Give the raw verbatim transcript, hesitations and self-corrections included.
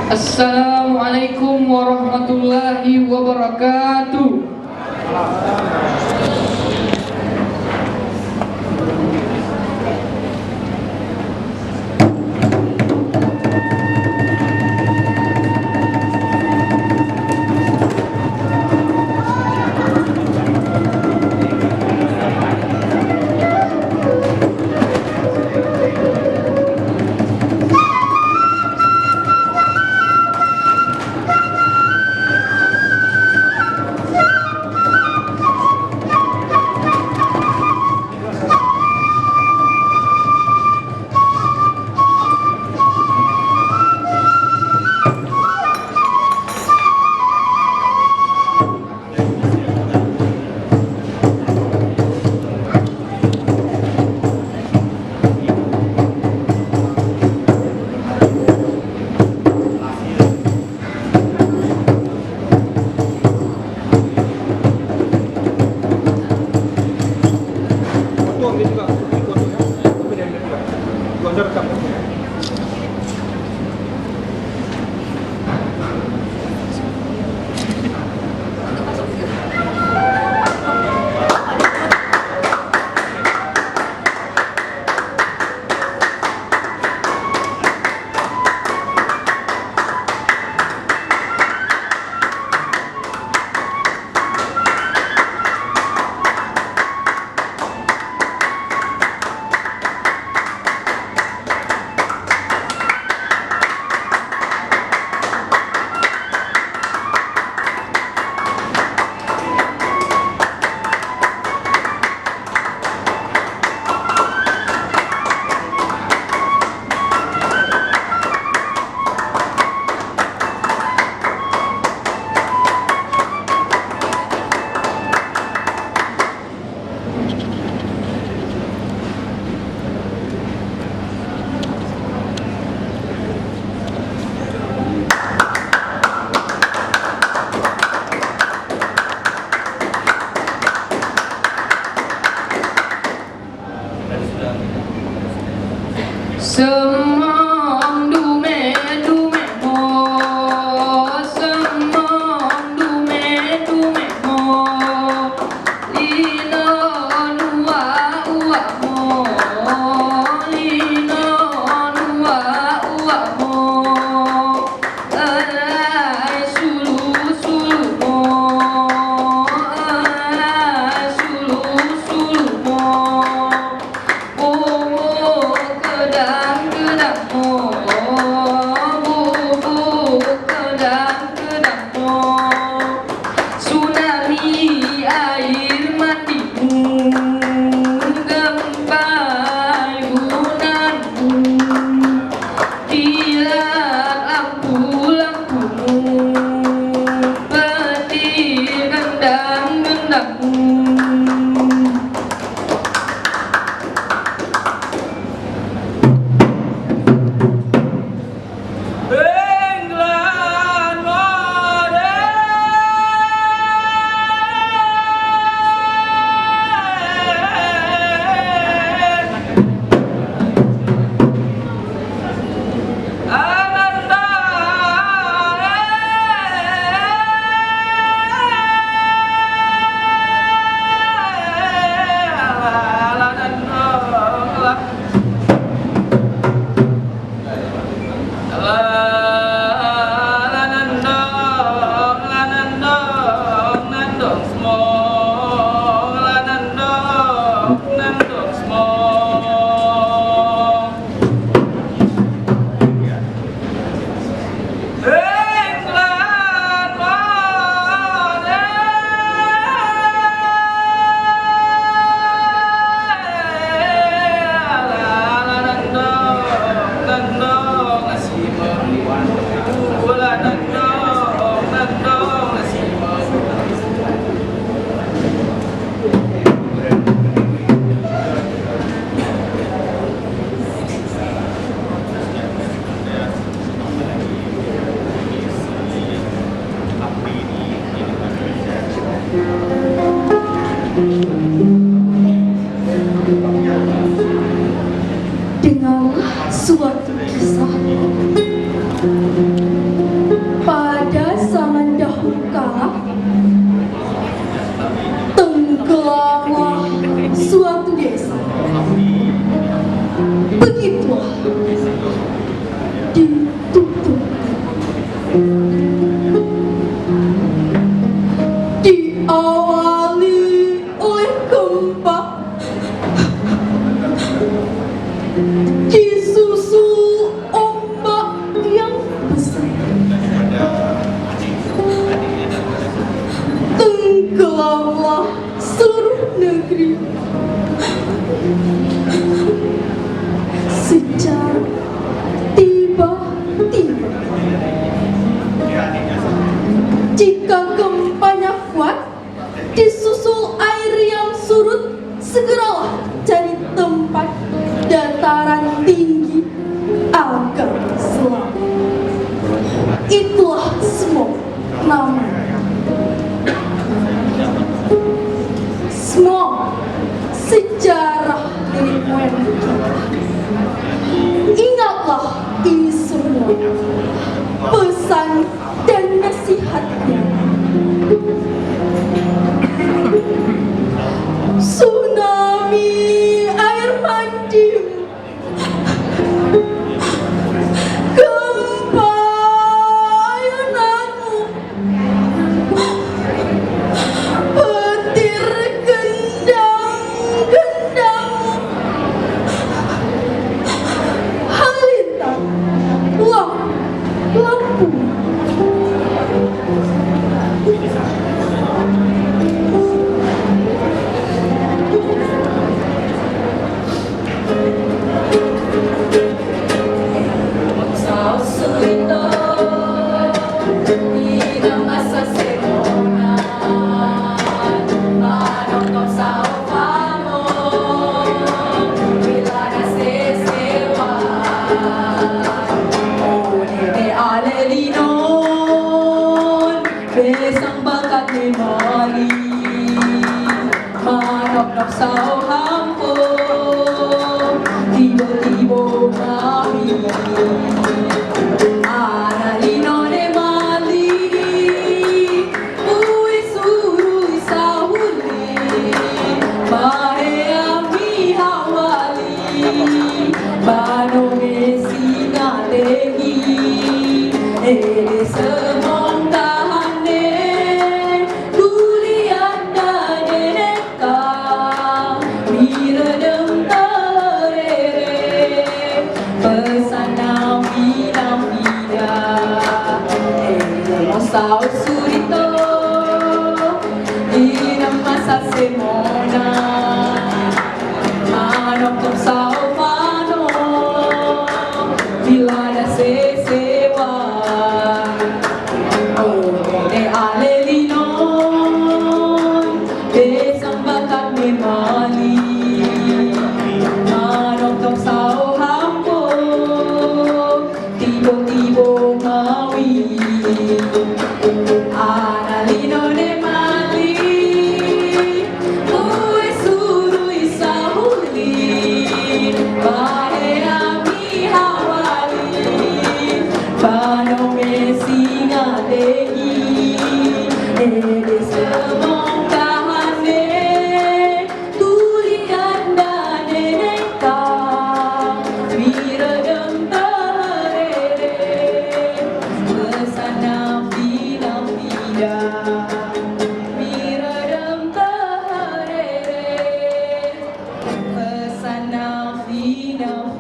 Assalamualaikum warahmatullahi wabarakatuh. Semong dume dume mo, semong dume dume mo, lino nua ua mo, lino nua ua mo. Ai sulu sulu mo, ai sulu sulu mo. Bobo kedang kedang mo, bobo kedang kedang mo. Tsunami air mandimu, gempa gunanmu. Kilat lampu-lampumu, petir gendang-gendangmu. England modern. Diawali oleh gempa, disusul ombak yang besar. Tenggelamlah seluruh negeri secara tiba-tiba. Jika gempanya kuat, disusul air yang surut, segeralah cari tempat dataran tinggi agar selamat. Itulah Smog namanya. Smog, sejarah nenek moyang kita. Ingatlah ini semua, pesan dan nasihatnya. Tsunami, air mandi, gempa, ayunanmu, petir, gendang, gendang, halilintar, lampu, lampu. Besang bakat ni mali, manok nok sau hampo, tibo tibo mami. Ana lino ne mali, ui suru i sahuli, bahe ami hawali, bano me singa tengi, ede semong tahane, tulian dane neka, mira dem tarere, pesan nafi nafi da, ede mosau surito, ina masa semona, manok tok sau mano, bilada sesewa. O ne ale linon, besang bakat me mali, manok tok sau hampo, tibo tibo mawi. Ana lino ne mali, ue suru i sahuli, bahe ami hawali, bano me singa tengi, ede semong tahane, tulian dane neka, mira dem tarere, pesan nafi nafi da, mira dem tarere, pesan nafi nafi